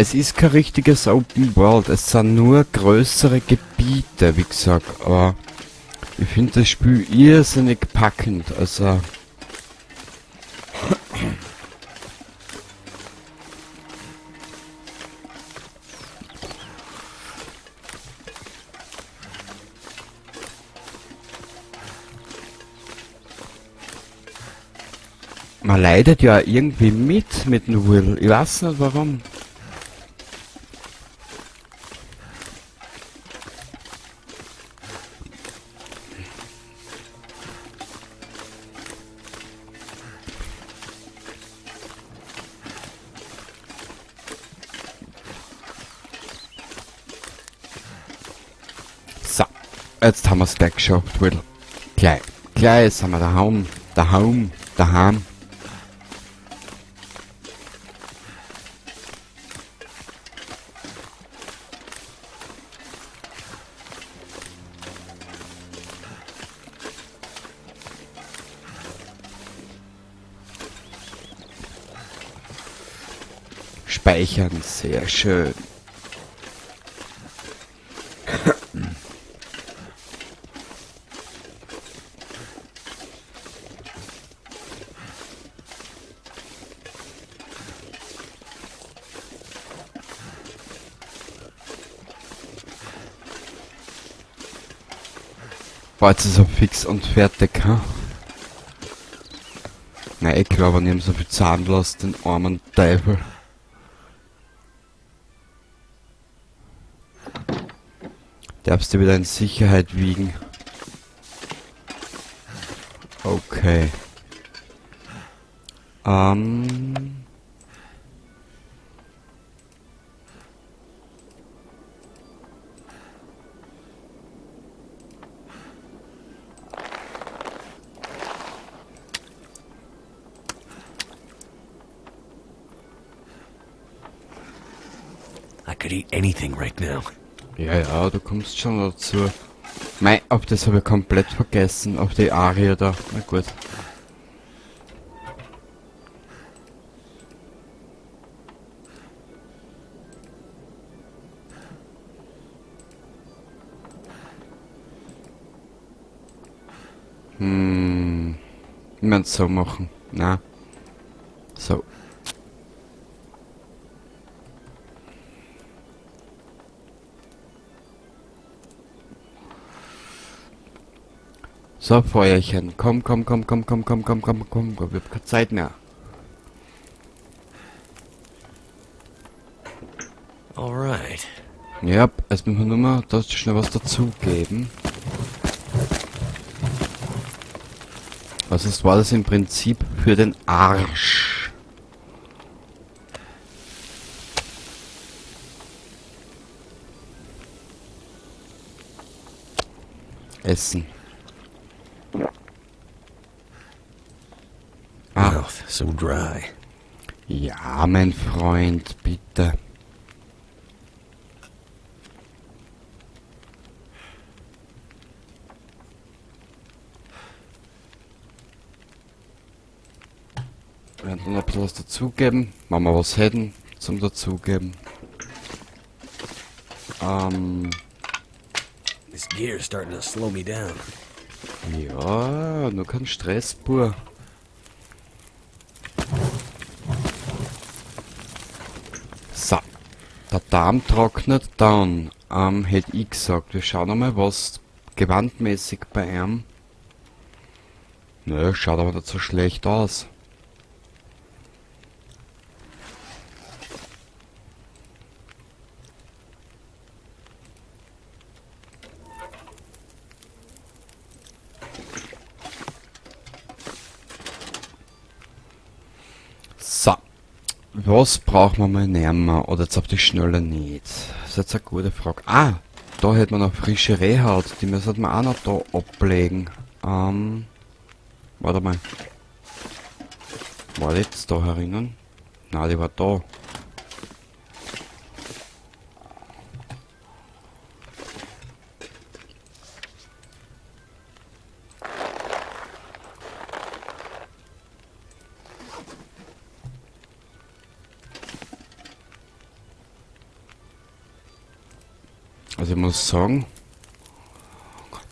Es ist kein richtiges Open World, es sind nur größere Gebiete, wie gesagt, aber ich finde das Spiel irrsinnig packend, also... Man leidet ja irgendwie mit dem Will. Ich weiß nicht warum. So, jetzt haben wir's gleich geschafft, Will. Gleich, gleich sind wir daheim, daheim, daheim. Speichern, sehr schön. Boah, jetzt ist er fix und fertig, ha? Na, ich glaube, aber nicht so viel Zahnlast, den armen Teufel. Darfst du wieder in Sicherheit wiegen. Okay. I could eat anything right now. Ja, ja, du kommst schon dazu. Mei, auf das habe ich komplett vergessen, auf die Arie da. Na gut. Wir werden es so machen. Na. So. So, Feuerchen. Komm, komm, komm, komm, komm, komm, komm, komm, komm, komm. Ich hab keine Zeit mehr. Alright. Ja, jetzt müssen wir nur mal da schnell was dazugeben. Was ist, war das im Prinzip für den Arsch? Essen. Ah. Mouth so dry. Ja, mein Freund, bitte. Wir werden noch ein bisschen was dazugeben. Wenn wir was hätten zum dazugeben. This gear's starting to slow me down. Ja, nur kein Stress, Bur. So. Der Darm trocknet dann. Hätte ich gesagt. Wir schauen einmal, was gewandmäßig bei ihm. Nö, schaut aber nicht so schlecht aus. So. Was brauchen wir mal näher? Oder jetzt auf die Schnelle nicht. Das ist jetzt eine gute Frage. Ah, da hätten wir noch frische Rehhaut. Die müssen wir auch noch da ablegen. Warte mal. War die jetzt da herinnen? Nein, die war da. Also ich muss sagen,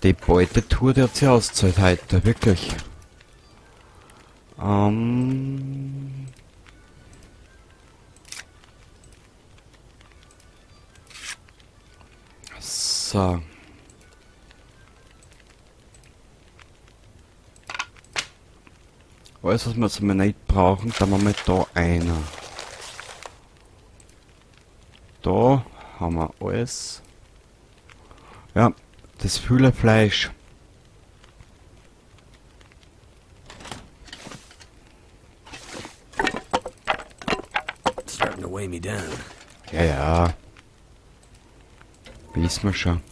die Beutetour, die hat sich ausgezahlt heute, wirklich. So. Alles, was wir jetzt einmal nicht brauchen, da haben wir da einer. Da haben wir alles. Ja, das viele Fleisch. Starting to weigh me down. Ja, ja. Wissen wir schon.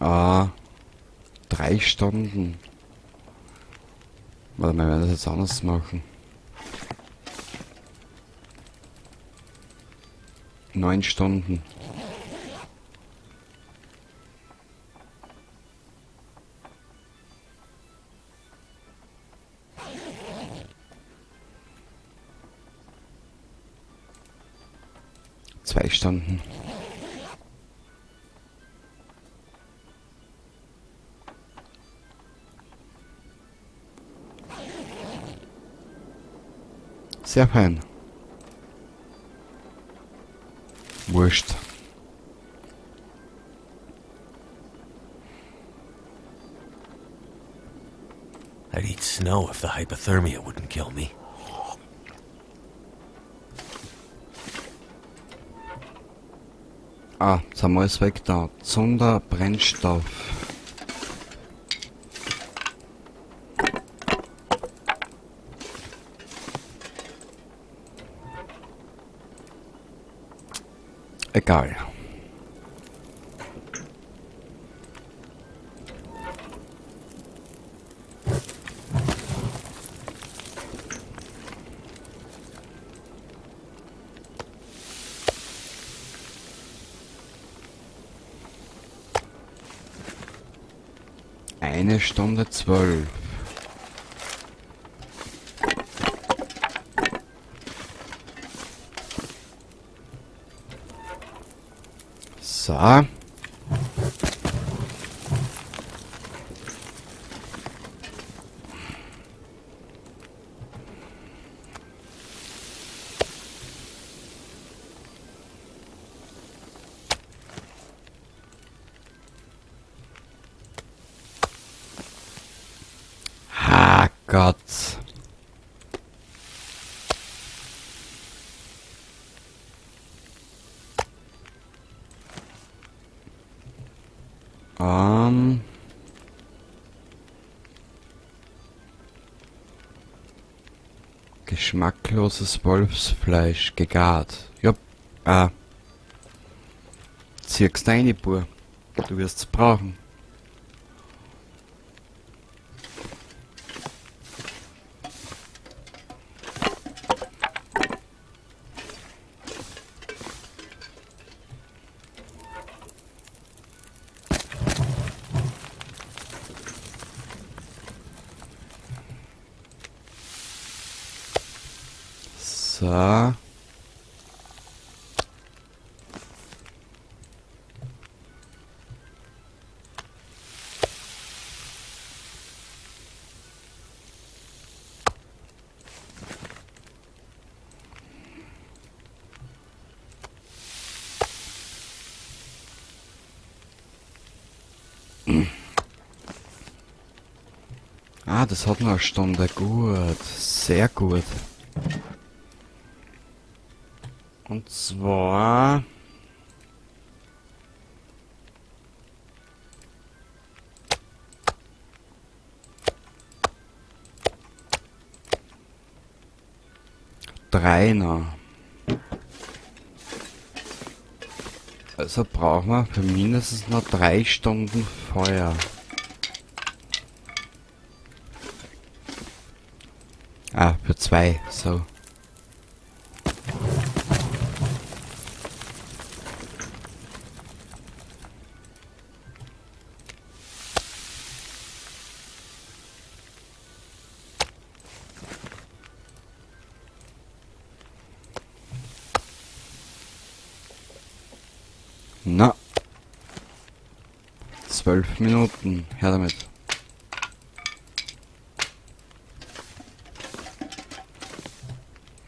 Ah, 3 Stunden. Warte mal, wir werden das jetzt anders machen. 9 Stunden. 2 Stunden. Sehr fein. Wurscht. I'd eat snow if the hypothermia wouldn't kill me. Ah, jetzt haben wir alles weg da. Zunder, Brennstoff. Egal. Eine Stunde 12. So. Ha, Gott. Geschmackloses Wolfsfleisch gegart. Ja, zieh's rein, Bub. Du wirst's brauchen. So. Ah, das hat noch eine Stunde. Gut. Sehr gut. Und zwar... 3 noch. Also brauchen wir für mindestens noch 3 Stunden Feuer. Ah, für 2, so. Na. 12 Minuten. Her damit.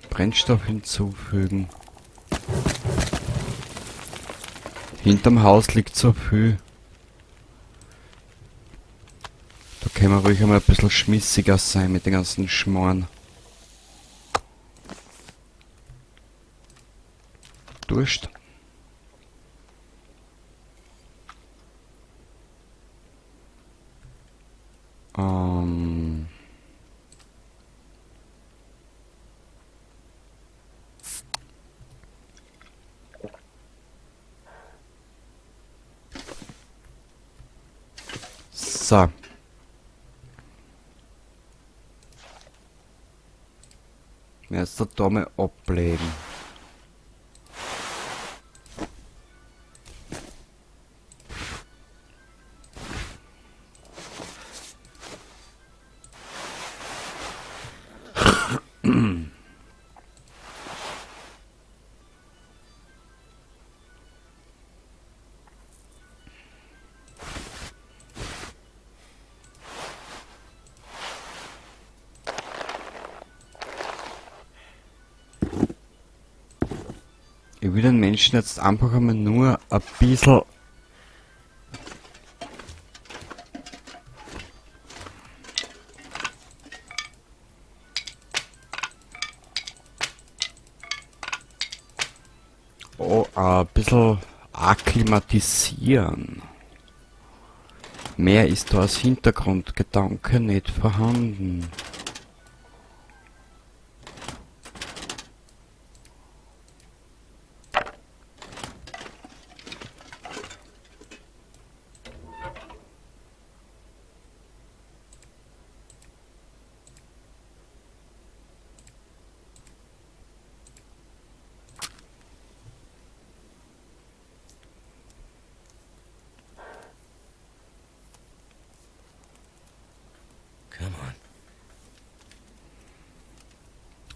Brennstoff hinzufügen. Hinterm Haus liegt so viel. Da können wir ruhig einmal ein bisschen schmissiger sein mit den ganzen Schmoren. Durst. So. Jetzt da mal ablegen. Ich will den Menschen jetzt einfach einmal nur ein bisschen ein bisschen akklimatisieren. Mehr ist da als Hintergrundgedanke nicht vorhanden.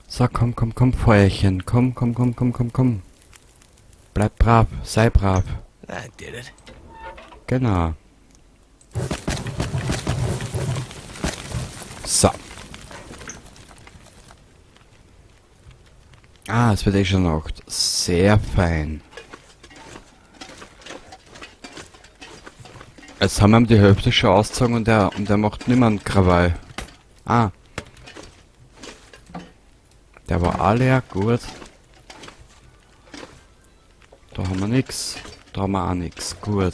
So, komm, komm, komm, Feuerchen. Komm, komm, komm, komm, komm, komm. Bleib brav, sei brav. That did it. Genau. So. Ah, es wird eh schon Nacht. Sehr fein. Jetzt haben wir ihm die Hälfte schon ausgezogen und der macht nimmer einen Krawall. Ah. Der war auch leer, gut. Da haben wir nix. Da haben wir auch nix, gut.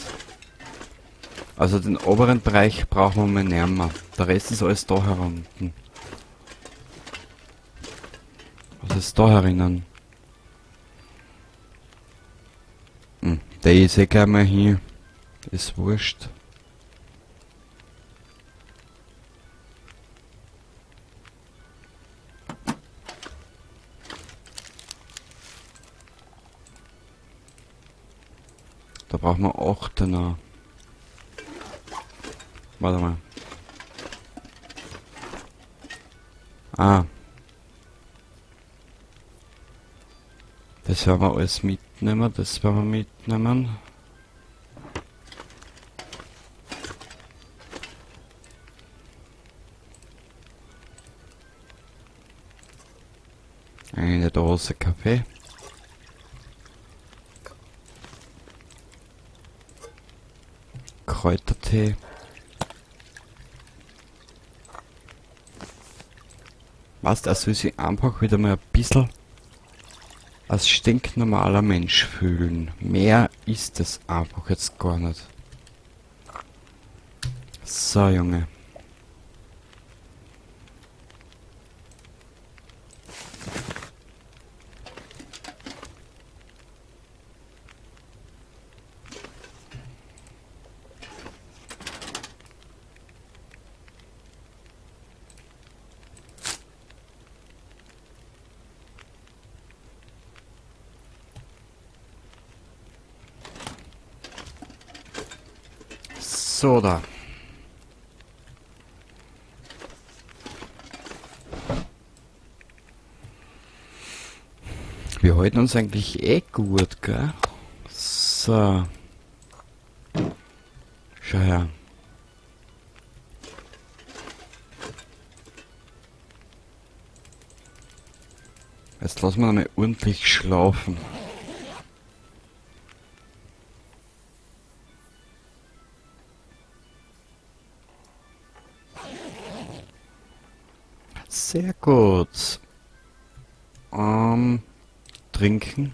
Also den oberen Bereich brauchen wir mal nicht mehr. Der Rest ist alles da herunten. Was ist da herinnen? Der ist eh gleich mal hier. Ist wurscht. Da brauchen wir 8 noch. Warte mal. Ah. Das werden wir alles mitnehmen. Das werden wir mitnehmen. Eine Dose Kaffee. Kräutertee. Was, er soll sich einfach wieder mal ein bisschen als stinknormaler Mensch fühlen. Mehr ist es einfach jetzt gar nicht. So, Junge. So, da. Wir halten uns eigentlich eh gut, gell? So. Schau her. Jetzt lassen wir noch mal ordentlich schlafen. Sehr gut. Trinken.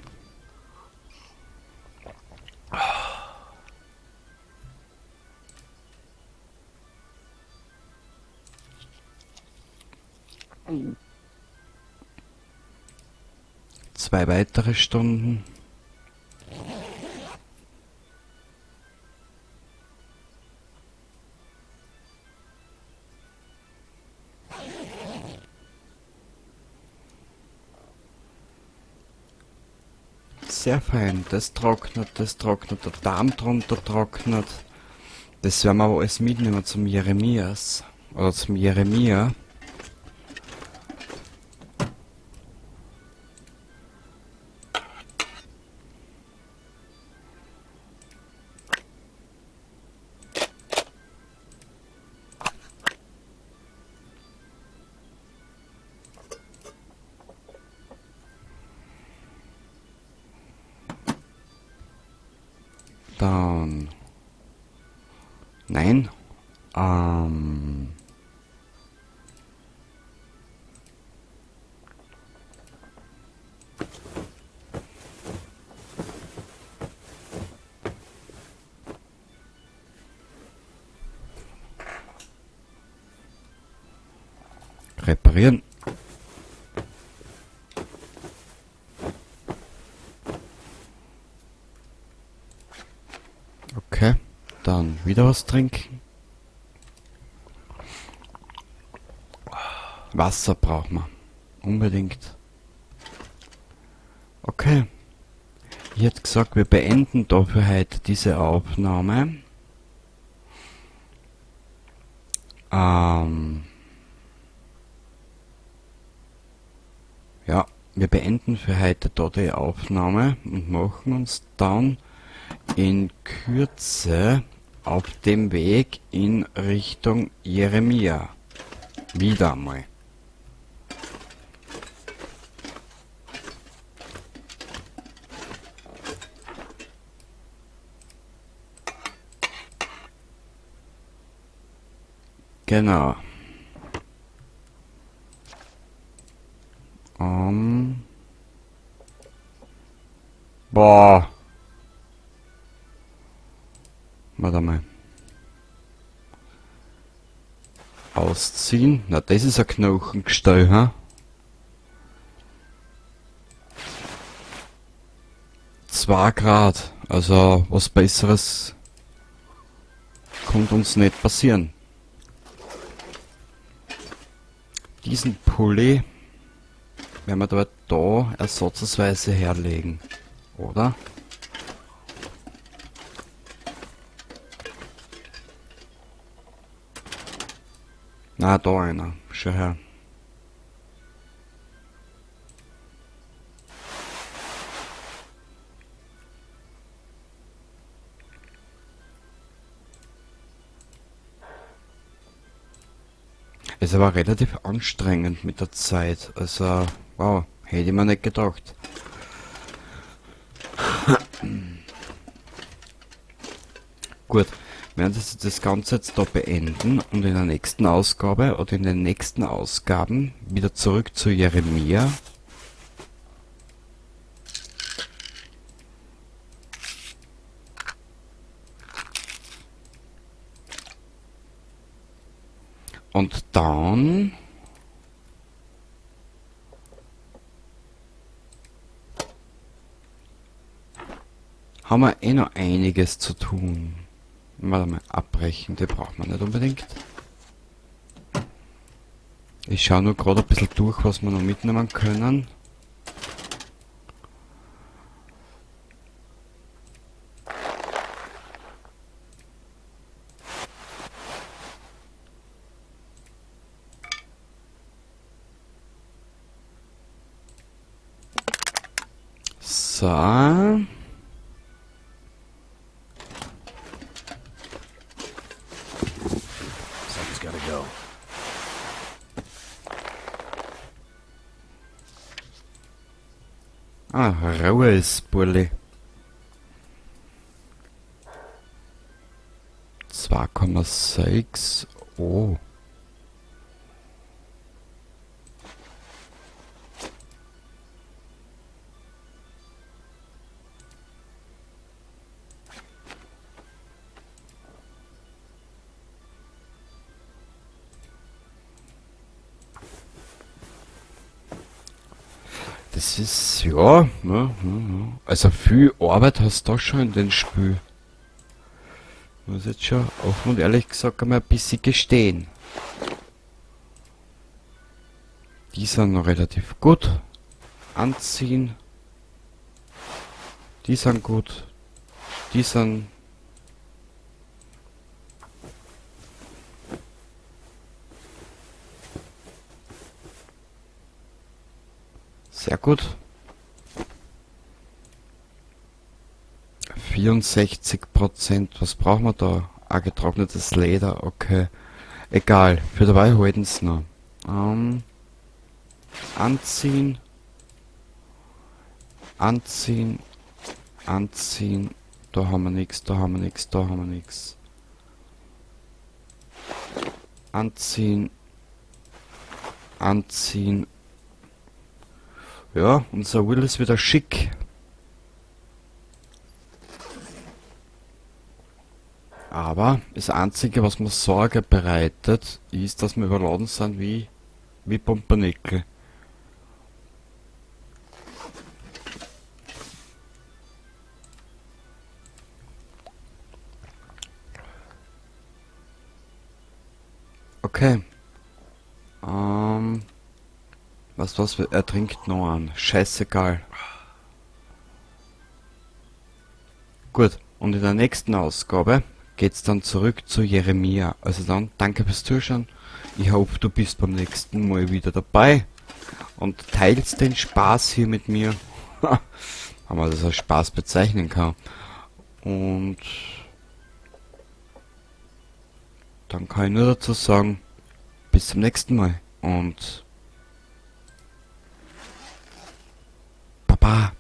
2 weitere Stunden. Sehr fein, das trocknet, das trocknet, der Darm drunter trocknet. Das werden wir aber alles mitnehmen zum Jeremias. Oder zum Jeremia. Dann. Nein. Reparieren. Okay, dann wieder was trinken. Wasser braucht man. Unbedingt. Okay. Ich hätte gesagt, wir beenden da für heute diese Aufnahme. Ja, wir beenden für heute da die Aufnahme und machen uns dann in Kürze auf dem Weg in Richtung Jeremia. Wieder einmal. Genau. Boah. Warte mal. Ausziehen. Na, das ist ein Knochengestell, ha? 2 Grad. Also, was Besseres kommt uns nicht passieren. Diesen Pulli werden wir da ersatzweise herlegen, oder? Na, da einer. Schau her. Ist aber relativ anstrengend mit der Zeit. Also, wow, hätte ich mir nicht gedacht. Gut, wir werden jetzt das Ganze jetzt da beenden und in der nächsten Ausgabe oder in den nächsten Ausgaben wieder zurück zu Jeremia. Und dann haben wir eh noch einiges zu tun. Warte mal, abbrechen, die braucht man nicht unbedingt. Ich schaue nur gerade ein bisschen durch, was wir noch mitnehmen können. So. Something's gotta go. Ah, raues Burli. 2,6. Oh. Das ist, ja, ja, ja, ja. Also viel Arbeit hast du da schon in dem Spiel. Muss jetzt schon offen und ehrlich gesagt einmal ein bisschen gestehen. Die sind noch relativ gut. Anziehen. Die sind gut. Die sind... Sehr gut. 64%. Was brauchen wir da? Ah, getrocknetes Leder. Okay. Egal. Für dabei halten's noch. Anziehen. Anziehen. Anziehen. Da haben wir nix, da haben wir nix, da haben wir nix. Anziehen. Anziehen. Ja, unser Will ist wieder schick. Aber das Einzige, was mir Sorge bereitet, ist, dass wir überladen sind wie Pumpernickel. Okay. Was, er trinkt noch an. Scheißegal. Gut, und in der nächsten Ausgabe geht's dann zurück zu Jeremia. Also dann, danke fürs Zuschauen. Ich hoffe, du bist beim nächsten Mal wieder dabei und teilst den Spaß hier mit mir. Wenn man das als Spaß bezeichnen kann. Und dann kann ich nur dazu sagen, bis zum nächsten Mal und Baba.